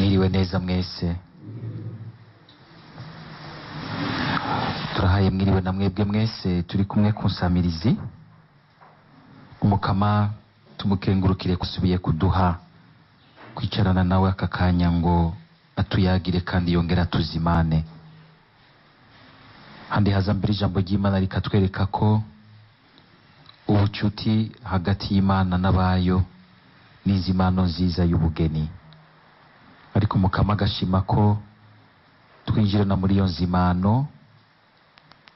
Mwiriwe neza mwese. Turahaye mwiriwe na mwebwe mwese turi kumwe ku nsamirizi. Umukama tumukengurukire kusubiye kuduha kwicarana nawe aka kanya ngo atuyagire kandi yongere atuzimane. Handi haza mbere ijambo ry'Imana rikatwereka ko ubucuti hagati y'Imana n'abayo n'inzimano nziza y'ubugeni. Ariko Umukama agashima ko twinjirana muri iyo nzimano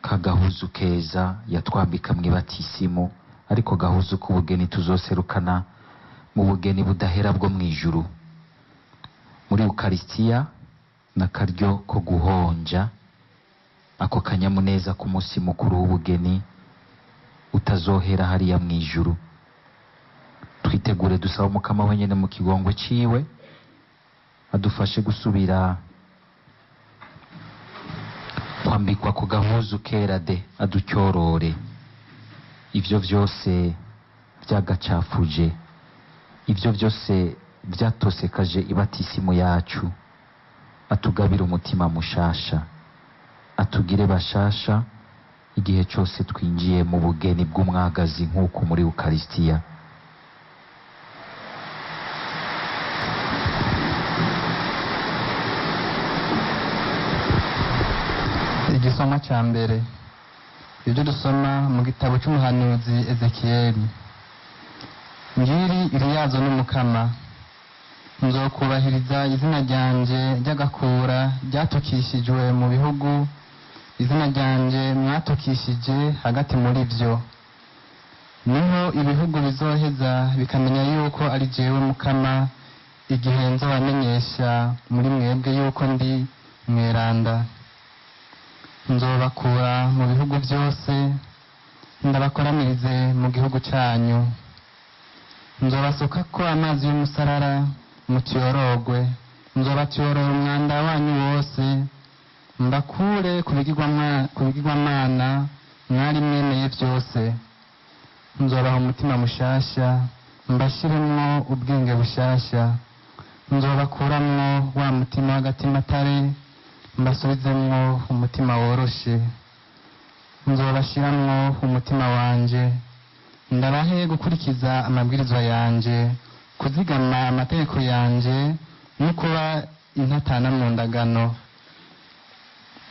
kagahuzu keza yatwambika mw'ibatisimu, ariko gahuzu k'ubugeni tuzoserukana mu bugeni budahera bwo mw'ijuru. Muri Ukaristiya n'akaryo ko guhonja ako kanyamuneza k'umunsi mukuru w'ubugeni utazohera hariya mw'ijuru. Twitegure dusaba Umukama wenyene mu kigongwe ciwe adufashe gusubira kwambikwa ku gahuzu kera de, aducyorore ivyo vyose vyagacafuje, ivyo vyose vyatosekaje ibatisimu yacu. Atugabire umutima mushasha, atugire bashasha igihe cose twinjiye mu bugeni bw'umwagazi nk'uko muri Ukaristiya. Igisomwa ca mbere, ibyo dusoma mu gitabo c'umuhanuzi Ezekiyeli. Ngiri iriyazo n'Umukama, nzokubahiriza izina ryanje ry'agakura ryatukishijwe mu bihugu, izina ryanje mwatukishije hagati muri vyo. Niho ibihugu bizoheza bikamenya yuko ari jewe Mukama, igihe nzobamenyesha muri mwebwe yuko ndi mweranda. Nzobakura mu bihugu byose, ndabakoranirize mu gihugu cyanyu. Nzobasukako amazi y'umusarara mutyorogwe, nzobatyorora umwanda wanyu wose, mbakure ku bigirwamana mwari mwemeye byose. Nzobaha umutima mushasha, mbashiremwo ubwenge bushasha. Nzobakuramwo wa mutima w'agatimatare, mbasubizemwo umutima woroshe. Nzobashiramwo umutima wanje, ndabahe gukurikiza amabwirizwa yanje, kuzigama amategeko yanje no kuba intatana mu ndagano.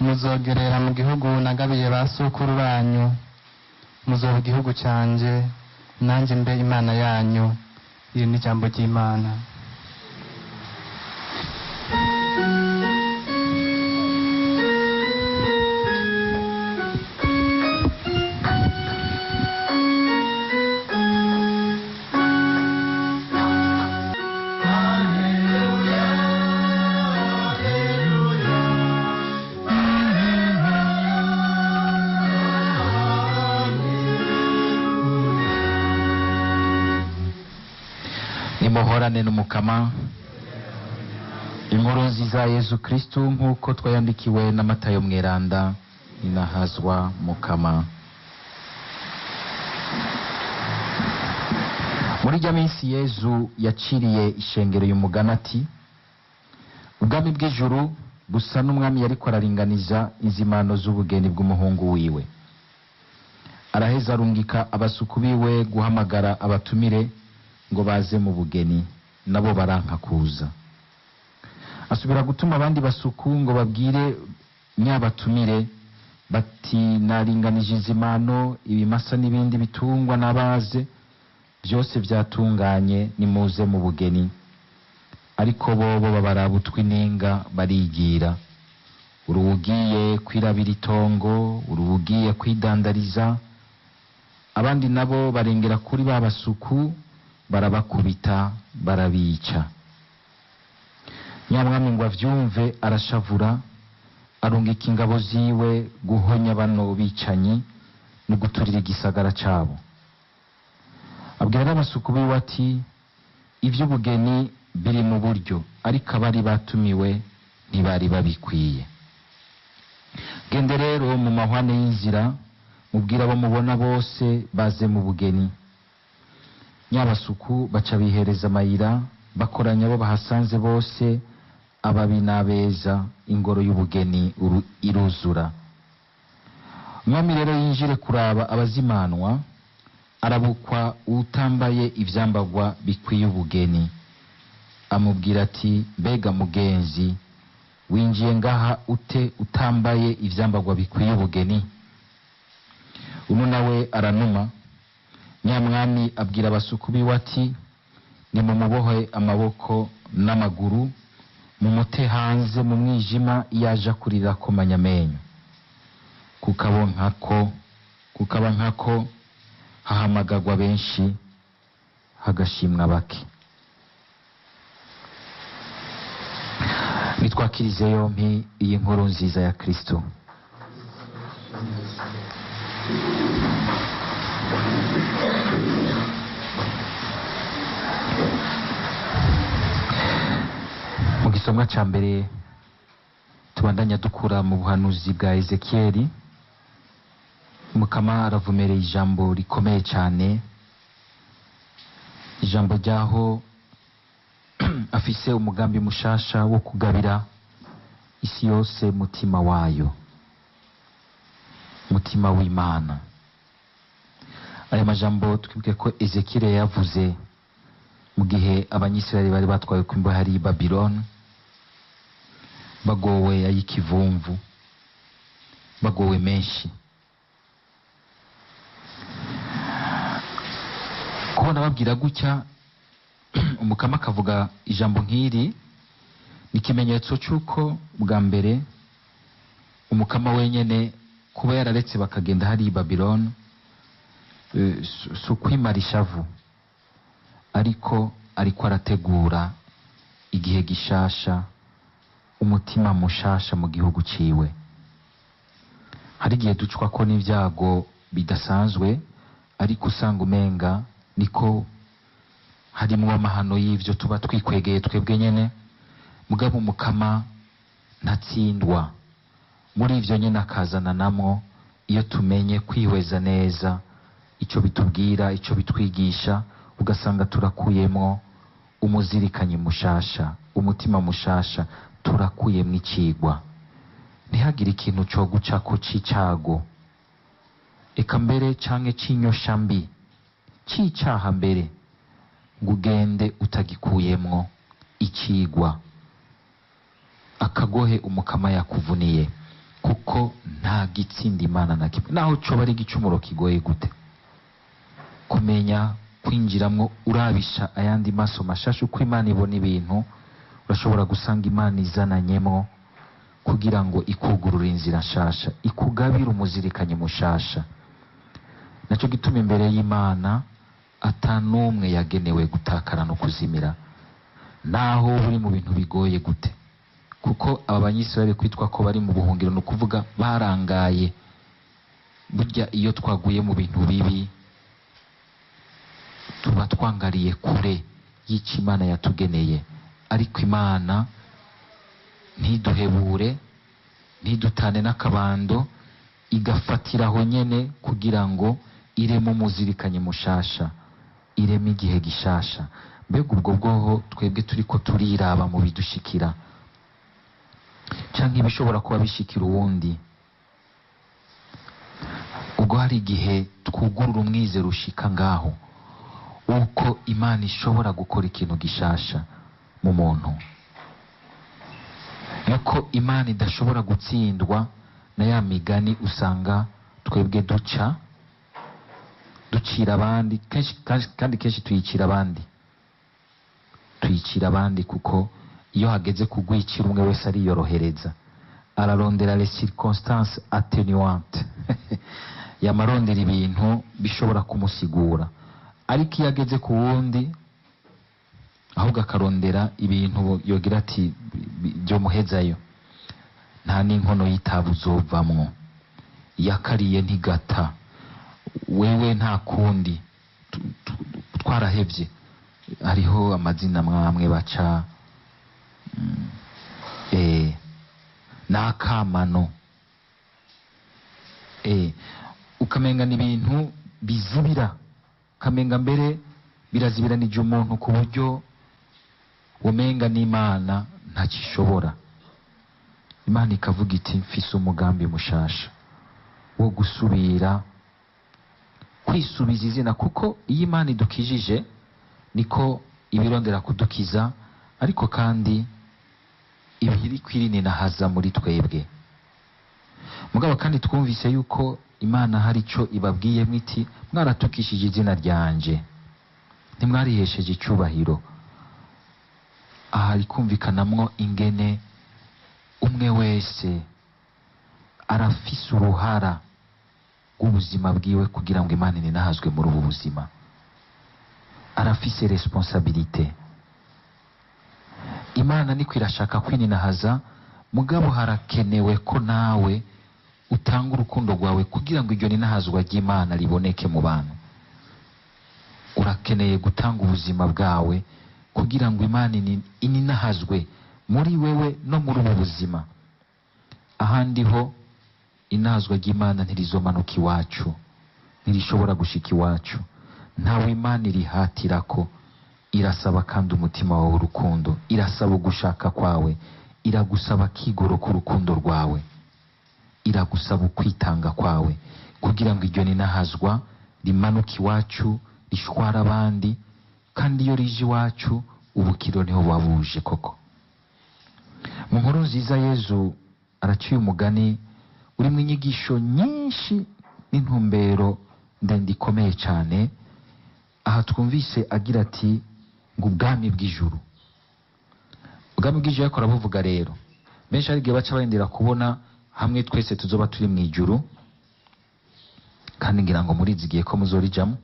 Muzogerera mu gihugu nagabiye ba sokuru banyu, muzoba igihugu canje, nanje mbe Imana yanyu. Iri ni ijambo ry'Imana. Nimuhorane n'Umukama. Inkuru nziza ya Yezu Kristu nk'uko twayandikiwe na Matayo mweranda, inahazwa Mukama. Muri rya minsi Yezu yaciriye ishengero y'umugani ati: ubwami bw'ijuru busa n'umwami yariko araringaniza inzimano z'ubugeni bw'umuhungu wiwe. Araheza arungika abasuku biwe guhamagara abatumire ngo baze mu bugeni, nabo baranka kuza. Asubira gutuma abandi basuku ngo babwire nyabatumire bati: naringanije inzimano, ibimasa n'ibindi bitungwa n'abaze, byose byatunganye, nimuze mu bugeni. Ariko bobo babaraba utwi n'inga barigira. Uruwugiye kwirabira itongo, uruwugiye kwidandariza. Abandi nabo barengera kuri ba basuku, barabakubita barabica. Nyamwami ngo avyumve arashavura, arungika ingabo ziwe guhonya bano bicanyi no guturira igisagara cabo. Abwira n'abasuku biwe ati: ivy'ubugeni biri mu buryo, ariko abari batumiwe ntibari babikwiye. Gende rero mu mahwane y'inzira, mubwire abo mubona bose baze mu bugeni. Nyabasuku baca bihereza amayira, bakoranya abo bahasanze bose, Ababi n'abeza, ingoro y'ubugeni iruzura. Umwami rero yinjire kuraba abazimanwa, arabukwa uwutambaye ivyambagwa bikwiye ubugeni. Amubwira ati: mbega mugenzi, winjiye ngaha ute utambaye ivyambagwa bikwiye ubugeni? Uno nawe aranuma. Nyamwami abwira abasuku biwe ati: nimumubohe amaboko n'amaguru, mumute hanze mu mwijima, yaja kurira akomanya amenyo. Kukaba nkako hahamagagwa benshi, hagashimwa bake. Nitwakirize yompi iyi nkuru nziza ya Kristo. Mu gisomwa ca mbere tubandanya dukura mu buhanuzi bwa Ezekieli, Mukama aravumereye ijambo rikomeye cyane, ijambo ryaho afise umugambi mushasha wo kugabira isi yose mutima wayo, mutima w'Imana. Aya majambo twibuke ko Ezekiel yavuze mu gihe Abanyisirayeli bari batwawe ku imbohe hari i Babylon, bagowe ay'ikivumvu, bagowe menshi. Kubona babwira gutya, Umukama akavuga ijambo nk'iri, ni ikimenyetso cy'uko bwa mbere Umukama wenyene kuba yararetse bakagenda hari i Babylon, si ukwimara ishavu, ariko arategura igihe gishasha, umutima mushasha mu gihugu ciwe. Hari igihe ducwa ko n'ivyago bidasanzwe, ariko usanga umenga niko harimwo amahano y'ivyo tuba twikwegeye twebwe nyene. Mugabo Umukama ntatsindwa muri ivyo nyene, akazana namwo iyo tumenye kwihweza neza ico bitubwira, ico bitwigisha, ugasanga turakuyemwo umuzirikanyi mushasha, umutima mushasha, turakuyemwo icigwa. Ntihagire ikintu co gucako c'icago, eka mbere canke c'inyosha mbi, c'icaha mbere, ngo ugende utagikuyemwo icigwa, akagohe Umukama yakuvuniye, kuko nta gitsinda Imana na kimwe, naho coba ari igicumuro kigoye gute. Kumenya kwinjiramwo urabisha ayandi maso mashasha uko Imana ibona ibintu, urashobora gusanga Imana izananyemwo kugira ngo ikugurure inzira nshasha, ikugabire umuzirikanyi mushasha. Naco gituma imbere y'Imana ata n'umwe yagenewe gutakara no kuzimira, naho buri mu bintu bigoye gute. Kuko aba Banyisirayeli kwitwa ko bari mu buhungiro, ni ukuvuga barangaye. Burya iyo twaguye mu bintu bibi tuba twangariye kure y'icyo Imana yatugeneye, ariko Imana ntiduhebure, ntidutane n'akabando, igafatiraho nyene kugira ngo ireme umuzirikanyi mushasha, ireme igihe gishasha. Mbega ubwo bwoho twebwe turiko turiraba mu bidushikira canke ibishobora kuba bishikira uwundi, ubwo hari igihe twugurura umwizero ushika ngaho uko Imana ishobora gukora ikintu gishasha mu muntu, yuko Imana idashobora gutsindwa na ya migani usanga twebwe duca ducira abandi kenshi, kandi kenshi tuyicira abandi, tuyicira abandi, kuko iyo hageze kugwicira umwe wese ariyorohereza, ararondera les circonstances atténuantes, yamarondera ibintu bishobora kumusigura. Ariko iyo ageze ku wundi ahubwo akarondera ibintu yogira ati byo muhezayo, nta n'inkono y'itabu uzovamwo, yakariye ntigata, wewe nta kundi, twarahevye. Hariho amazina mwamwe baca n'akamano, ukamenga ni ibintu bizibira, ukamenga mbere birazibiranije umuntu ku buryo umenga n'Imana ntakishobora. Imana ikavuga iti mfise umugambi mushasha wo gusubira kwisubiza izina, kuko iyo Imana idukijije niko ibirondera kudukiza, ariko kandi ibiri kwirininahaza muri twebwe. Mugabo kandi twumvise yuko Imana hari ico ibabwiyemwo iti mwaratukishije izina ryanje, ntimwarihesheje icubahiro. Aha hari kumvikanamwo ingene umwe wese arafise uruhara rw'ubuzima bwiwe kugira ngo Imana ininahazwe muri ubu buzima. Arafise responsabilité. Imana niko irashaka kwininahaza, mugabo harakenewe ko nawe utanga urukundo rwawe kugira ngo iryo ninahazwa ry'Imana riboneke mu bantu. Urakeneye gutanga ubuzima bwawe kugira ngo Imana ininahazwe muri wewe no muri ubu buzima. Ahandi ho inahazwa ry'Imana ntirizomanuka iwacu, ntirishobora gushika iwacu. Ntawe Imana irihatirako, irasaba kandi umutima wawe urukundo, irasaba ugushaka kwawe, iragusaba akigoro k'urukundo rwawe, iragusaba ukwitanga kwawe kugira ngo iryo ninahazwa rimanuke iwacu, rishwara abandi. Kandi iyo rije iwacu ubukiro niho buba buje koko. Mu nkuru nziza Yezu araciye umugani urimo inyigisho nyinshi n'intumbero ndende ikomeye cyane. Aha twumvise agira ati ngo ubwami bw'ijuru. Ubwami bw'ijuru yakora buvuga rero, benshi hari igihe baca barindira kubona hamwe twese tuzoba turi mu ijuru, kandi ngira ngo murizigiye ko muzorijamo.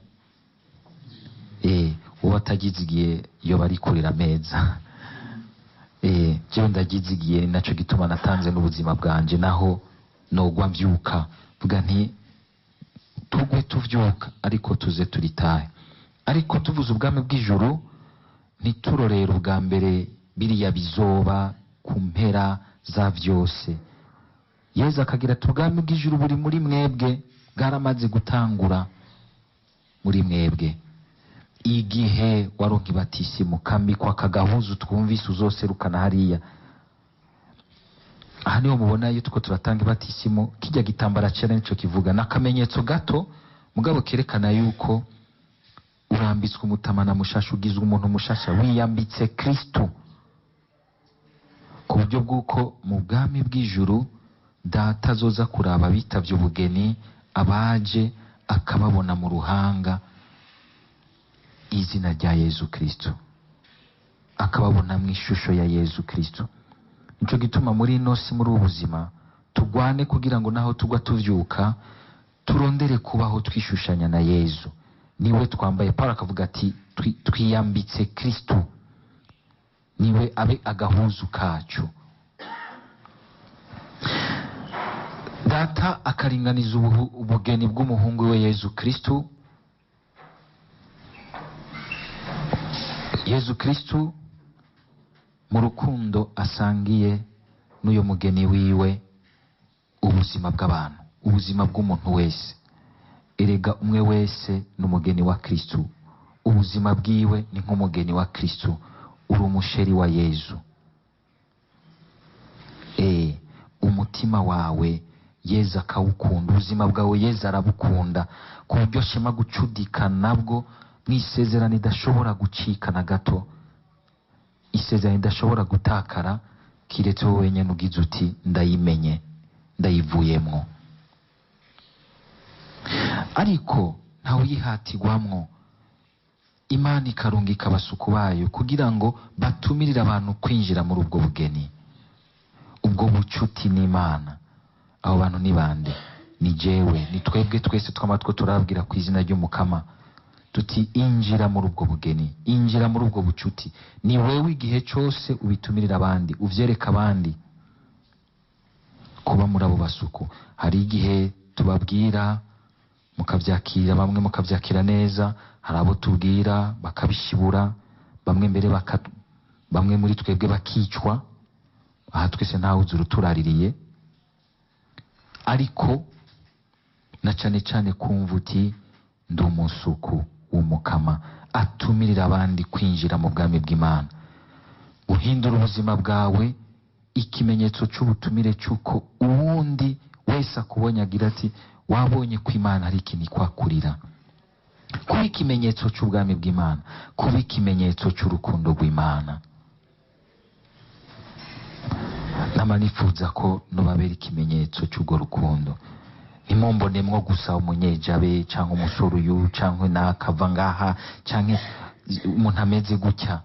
Uwo atagizigiye iyo bari kurira ameza. Jewe ndagizigiye, ni naco gituma natanze n'ubuzima bwanje, naho nogwa mvyuka vuga nti tugwe tuvyuka ariko tuze turitahe. Ariko tuvuze ubwami bw'ijuru ntiturorera ubwa mbere biriya bizoba ku mpera za vyose. Yezu akagira ati ubwami bw'ijuru buri muri mwebwe, bwaramaze gutangura muri mwebwe. Igihe waronka ibatisimu kambikwa akagahuzu twumvise uzoserukana hariya. Aha niho mubona iyo tuko turatanga ibatisimu, kijya gitambara cera nico kivuga, n'akamenyetso gato mugabo kerekana yuko urambitswe umutamana mushasha, ugizwe umuntu mushasha, wiyambitse Kristo, ku buryo bw'uko mu bwami bw'ijuru Data azoza kuraba abitavye ubugeni, abaje akababona mu ruhanga izina rya Yezu Kristo, akababona mu ishusho ya Yezu Kristo. Nico gituma muri ino si, muri ubu buzima tugwane kugira ngo naho tugwa tuvyuka turondere kubaho twishushanya na Yezu. Niwe twambaye. Paulo akavuga ati twiyambitse Kristo, niwe abe agahuzu kacu. Data akaringaniza ubugeni bw'umuhungu we Yezu Kristo. Yezu Kristo mu rukundo asangiye n'uyo mugeni wiwe ubuzima bw'abantu, ubuzima bw'umuntu wese. Erega umwe wese n'umugeni wa Kristo, ubuzima bwiwe ni nk'umugeni wa Kristo, uri umusheri wa Yezu. Umutima wawe Yezu akawukunda, ubuzima bwawe Yezu arabukunda, ku buryo ashima gucudika nabwo mu isezerano idashobora gucika na gato, isezerano idashobora gutakara, kiretse wowe wenyine ugize uti ndayimenye, ndayivuyemwo. Ariko ntawe uyihatirwamwo, Imana ikarungika abasuku bayo kugira ngo batumirire abantu kwinjira muri ubwo bugeni, ubwo bucuti n'Imana. Abo bantu ni bande? Ni jewe, ni twebwe twese twamatwo turabwira ku izina ry'Umukama tuti injira muri ubwo bugeni, injira muri ubwo bucuti. Ni wewe igihe cyose ubitumirira abandi, uvyereka abandi kuba muri abo basuku. Hari igihe tubabwira mukavyakira, bamwe mukavyakira neza, hari abo tubwira bakabishibura, bamwe mbere bamwe muri twebwe bakicwa. Aha twese ntawe uzura uturaririye, ariko na cane cane kumva uti ndi umusuku w'Umukama atumirira abandi kwinjira mu bwami bw'Imana. Guhindura ubuzima bwawe ikimenyetso cy'ubutumire cy'uko uwundi wese akubonye agira ati wabonye ko Imana ari ikintu ikwakurira. Kuba ikimenyetso cy'ubwami bw'Imana, kuba ikimenyetso cy'urukundo rw'Imana. Nama nifuza ko nubabera ikimenyetso cy'urwo rukundo. Ntimumbonemwo gusa umunyejabe cyangwa umusore uyu cyangwa nakava ngaha cyangwa umuntu ameze gutya.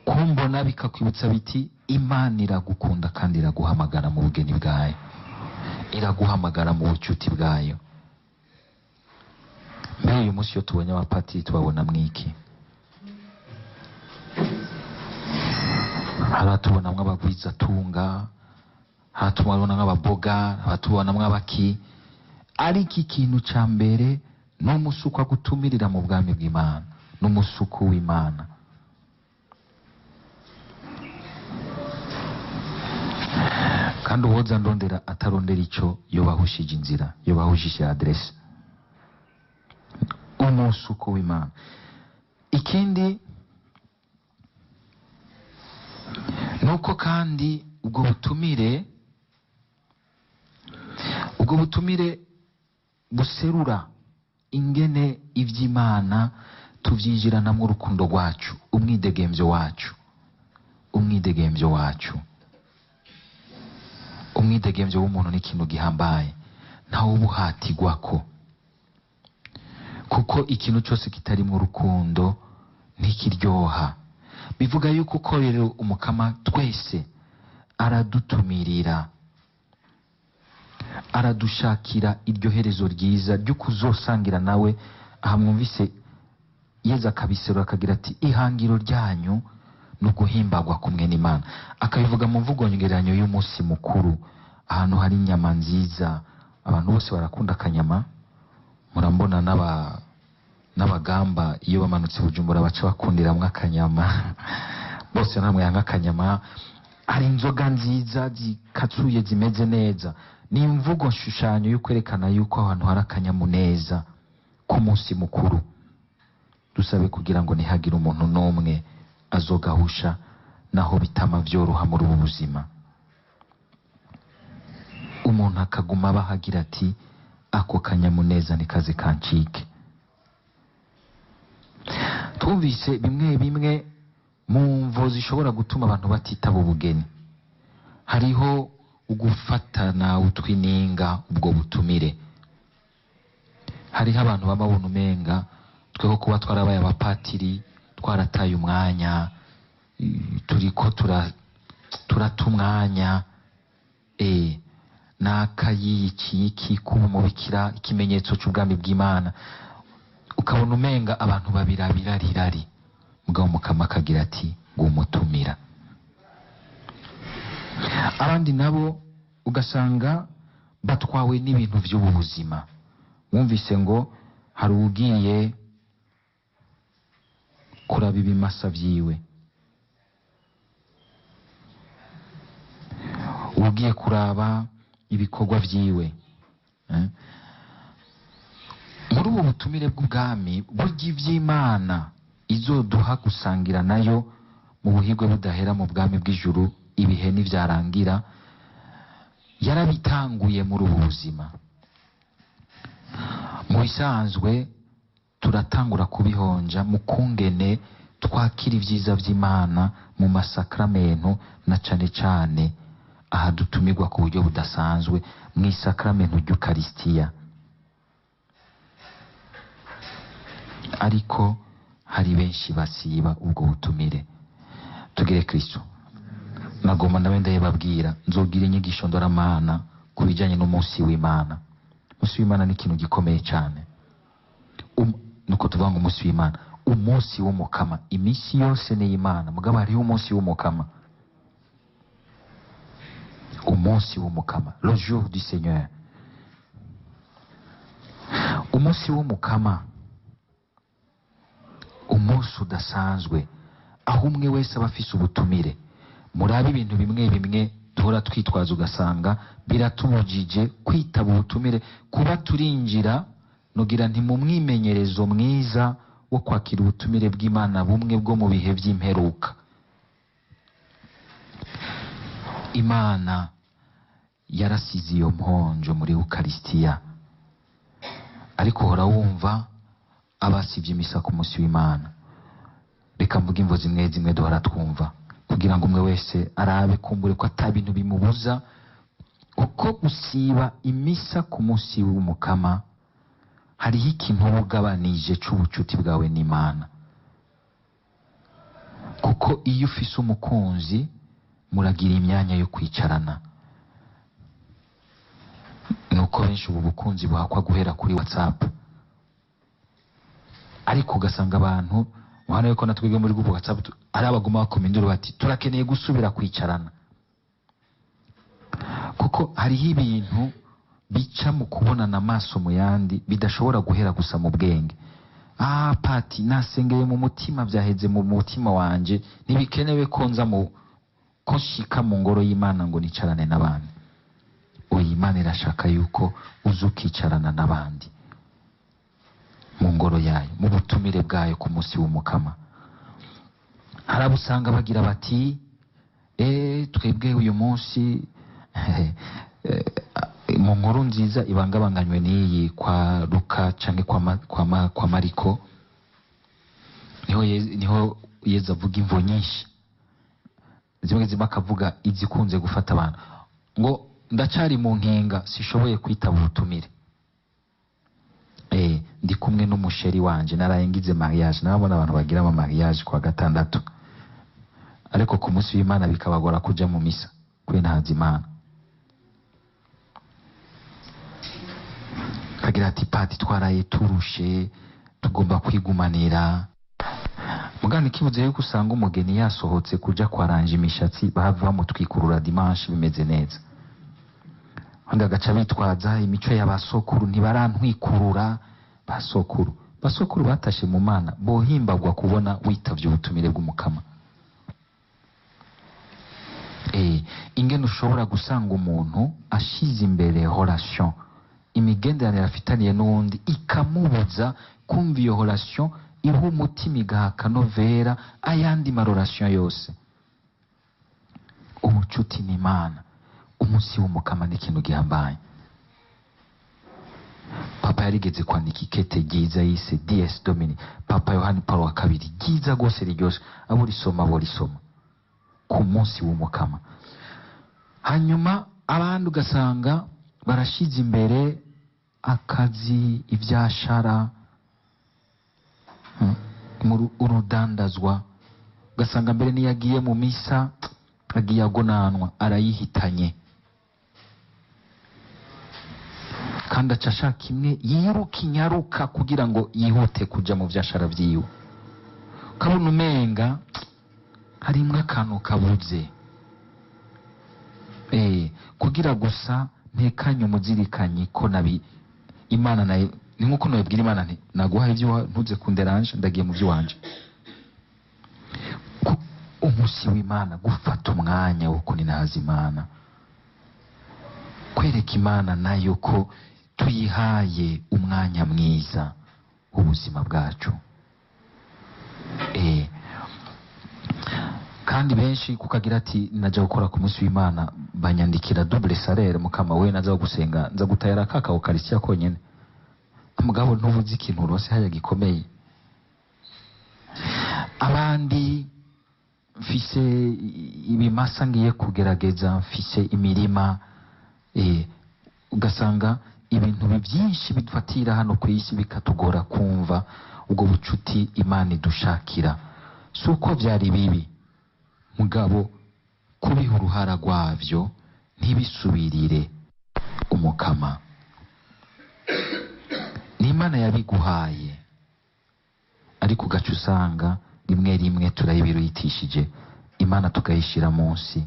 Kumbona bikakwibutsa biti Imana iragukunda kandi iraguhamagara mu bugeni bwayo, iraguhamagara mu bucuti bwayo. Mbere uyu munsi iyo tubonye abapatiri tubabona mwiki? Hari abatubonamwo abagwizatunga, hari abatubonamwo ababoga, hari abatubonamwo abaki. Ariko ikintu ca mbere ni umusuku agutumirira mu bwami bw'Imana, ni umusuku w'Imana. Kandi uwoza ndondera atarondera ico yobahushije inzira, yobahushije adresse. Umusuku w'Imana. Ikindi nuko kandi ubwo butumire buserura ingene ivy'Imana tuvyinjiranamwo urukundo rwacu, umwidegemvyo wacu, umwidegemvyo wacu. Umwidegemvyo w'umuntu ni ikintu gihambaye, ntawe ubuhatirwako, kuko ikintu cyose kitarimwo urukundo ntikiryoha. Bivuga yuko uko rero umukama twese aradutumirira, aradushakira iryo herezo ryiza ryo kuzosangira nawe. Aha mwumvise Yezu akabiserura akagira ati ihangiro ryanyu ni uguhimbagwa kumwe n'Imana. Akabivuga mu mvugo ngereranyo y'umunsi mukuru, ahantu hari inyama nziza. Abantu bose barakunda akanyama, murambona n'abagamba iyo bamanutse Bujumbura baca bakundiramwo akanyama. Bose namwe yanga akanyama. Hari inzoga nziza zikatsuye zimeze neza. Ni imvugo nshushanyo yo kwerekana yuko ahantu hari akanyamuneza k'umunsi mukuru. Dusabe kugira ngo ntihagire umuntu n'umwe azogahusha naho bitama vyoroha muri ubu buzima. Umuntu akaguma abahagira ati ako kanyamuneza nikaze kancike. Twumvise bimwe bimwe mu mvo zishobora gutuma abantu batitaba ubugeni. Hariho ugufatana utwininga ubwo butumire. Hariho abantu bama umenga tweho kuba twarabaye abapatiri, twarataye umwanya, turiko turata umwanya, n'akayiki k'ubumubikira ikimenyetso cy'ubwami bw'Imana. Ukabona umenga abantu babirabirarirari, mugabo mukama akagira ati ngumutumira. Abandi nabo ugasanga batwawe n'ibintu by'ubu buzima. Wumvise ngo hari ugiye kuraba ibimasa vyiwe, ugiye kuraba ibikorwa vyiwe. Muri ubu butumire bw'ubwami burya ivy'Imana izoduha gusangira nayo mu buhigwe budahera mu bwami bw'ijuru ibihe nivyarangira, yarabitanguye muri ubu buzima. Mu bisanzwe turatangura kubihonja mu kungene twakira ivyiza vy'Imana mu masakramento, na cane cane aha dutumirwa ku buryo budasanzwe mu isakramento ry'Ukaristiya. Ariko hari benshi basiba ubwo butumire. Tugire Kristo. Nagomba nawe ndayibabwira, nzogira inyigisho ndoramana ku bijanye n'umunsi w'Imana. Umunsi w'Imana ni ikintu gikomeye cyane. Nuko tuvuga ngo umunsi w'Imana, umunsi w'umukama, iminsi yose ni Imana, mugabo hariho umunsi w'umukama. Umunsi w'umukama, le jour du Seigneur. Umunsi w'umukama, umunsi udasanzwe aho umwe wese aba afise ubutumire. Murabe ibintu bimwe bimwe duhora twitwaza ugasanga biratubujije kwitaba ubutumire. Kuba turinjira nugira nti mu mwimenyerezo mwiza wo kwakira ubutumire bw'Imana bumwe bwo mu bihe by'imperuka. Imana yarasize iyo mponjo muri Ukaristiya, ariko uhora wumva abasivye imisa ku munsi w'Imana. Reka mvuge imvo zimwe zimwe duhora twumva, kugira ngo umwe wese arabe kumbure ko ata bintu bimubuza, kuko gusiba imisa ku munsi w'Umukama hariho ikintu uba ugabanije c'ubucuti bwawe n'Imana. Kuko iyo ufise umukunzi muragira imyanya yo kwicarana. Nuko benshi ubu bukunzi buhakwa guhera kuri WhatsApp, ariko ugasanga abantu muhana yuko natwebwe muri group WhatsApp ari abaguma bakoma induru bati turakeneye gusubira kwicarana, kuko hariho ibintu bica mu kubonana amaso mu yandi bidashobora guhera gusa mu bwenge. Ah, pati nasengeye mu mutima, byaheze mu mutima wanje, ntibikenewe ko nza mu ko nshika mu ngoro y'Imana ngo nicarane n'abandi. Oya, Imana irashaka yuko uza ukicarana n'abandi mu ngoro yayo, mu butumire bwayo ku munsi w'Umukama. Hari abo usanga bagira bati twebwe uyu munsi mu nkuru nziza ibangabanganywe n'iyi kwa Luka canke kwa Mariko, niho Yezu avuga imvo nyinshi, zimwe zimwe akavuga izikunze gufata abantu, ngo ndacari mu nkinga sishoboye kwitaba ubutumire, ndi kumwe n'umusheri wanje, naraye ngize mariage. Nabona abantu bagira ama mariage kwa gatandatu, ariko ku munsi w'Imana bikabagora kuja mu misa kuri ntazi Imana. Kagira ati pati twaraye turushe, tugomba kwigumanira. Mugani kibuze yuko usanga umugeni yasohotse kuja kwaranja imishatsi, bahava bamutwikurura dimanche bimeze neza. Abandi bagaca bitwaza imico y'abasokuru, ntibarantwikurura. Basokuru, basokuru batashe mu Mana, bohimbagwa kubona witavye ubutumire bw'Umukama. Ingene ushobora gusanga umuntu ashize imbere relation, imigenderanire afitaniye n'uwundi, ikamubuza kumva iyo relation iha umutima, igaha akanovera ayandi ma relation yose. Ubucuti n'Imana, umunsi w'Umukama ni ikintu gihambaye. Papa yarigeze kwandika ikete ryiza yise Dies Domini, Papa Yohani Paulo wa kabiri, ryiza rwose riryoshe, abo risoma bo risoma ku munsi w'Umukama. Hanyuma abandi ugasanga barashize imbere akazi, ivyashara, urudandazwa, ugasanga mbere niyo agiye mu misa agiye agonanwa arayihitanye, kandi aca ashaka imwe yiruka inyaruka kugira ngo yihute kuja mu vyashara vyiwe. Ukabona umenga harimwo akantu kabuze, kugira gusa ntekanye umuzirikanyi ko nabi Imana nayo ni nkuko nabibwira Imana nti naguhaye ibyo ntuze kunderanje, ndagiye mu by'iwanje. Umunsi w'Imana, gufata umwanya wo kuninahaza Imana, kwereka Imana nayo ko tuyihaye umwanya mwiza w'ubuzima bwacu. Kandi benshi kukagira ati najya gukora ku munsi w'Imana banyandikira double salaire, mukama we naza gusenga nza gutayara kaka Eucharistia konyene, mugabo ntubuzi ikintu urose haya gikomeye. Abandi mfise ibimasa ngiye kugerageza, mfise imirima, ugasanga ibintu byinshi bidufatira hano ku isi bikatugora kumva ubwo bucuti Imana idushakira. Si uko byari bibi, mugabo kubiha uruhara rwavyo ntibisubirire Umukama. Ni Imana yabiguhaye, ariko ugaca usanga rimwe rimwe turayibiruyitishije, Imana tukayishira munsi.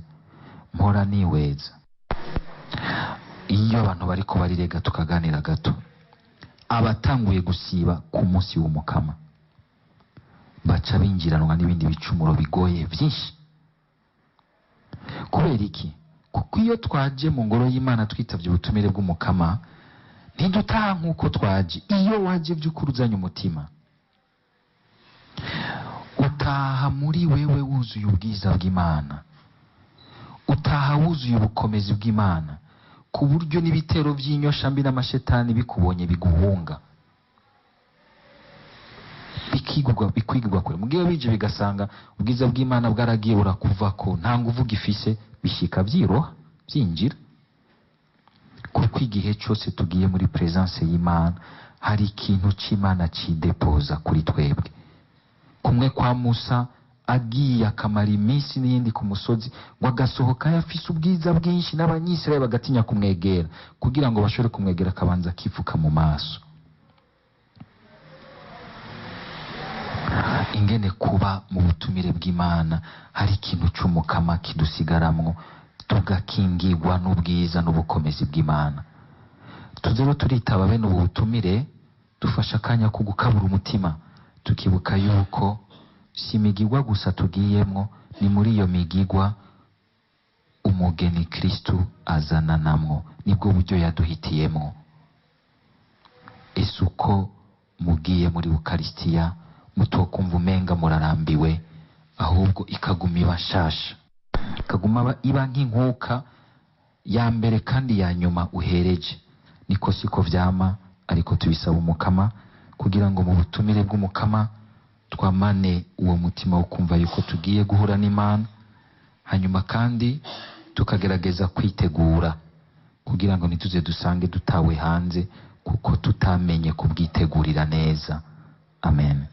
Mpora niweza iyo abantu bariko barirega tukaganira gato, abatanguye gusiba ku munsi w'Umukama baca binjiranwa n'ibindi bicumuro bigoye byinshi. Kubera iki? Kuko iyo twaje mu ngoro y'Imana twitavye ubutumire bw'Umukama ntidutaha nk'uko twaje. Iyo waje by'ukuri uzanye umutima, utaha muri wewe wuzuye ubwiza bw'Imana, Utaha wuzuye ubukomezi bw'Imana, ku buryo n'ibitero by'inyoshambi n'amashetani bikubonye biguhunga, bikwigirwa kure. Mugihe bije bigasanga ubwiza bw'Imana bwaragiye burakuvako, nta nguvu gifise, bishika byiroha byinjira. Kuko igihe cyose tugiye muri presence y'Imana, hari ikintu c'Imana cidepoza kuri twebwe. Kumwe kwa Musa agiye akamara iminsi n'iyindi ku musozi, ngo agasohoka yafise ubwiza bwinshi, n'Abanyisirayeli bagatinya kumwegera. Kugira ngo bashobore kumwegera akabanza akifuka mu maso. Ingene kuba mu butumire bw'Imana hari ikintu c'umukama kidusigaramwo, tugakingirwa n'ubwiza n'ubukomezi bw'Imana. Tuze rero turitaba bene ubu butumire, dufashe akanya ko gukabura umutima, tukibuka yuko si imigigwa gusa tugiyemwo, ni muri iyo migigwa umugeni Kristu azana namwo, nibwo buryo yaduhitiyemwo. Ese uko mugiye muri Ukaristiya mutokumva umenga murarambiwe, ahubwo ikaguma iba nshasha, ikaguma iba nk'inkuka ya mbere kandi ya nyuma uhereje. Niko siko vyama, ariko tubisaba umukama kugira ngo mu butumire bw'umukama twamane uwo mutima wo kumva yuko tugiye guhura n'Imana, hanyuma kandi tukagerageza kwitegura kugira ngo ntituze dusange dutawe hanze, kuko tutamenye kubwitegurira neza. Amen.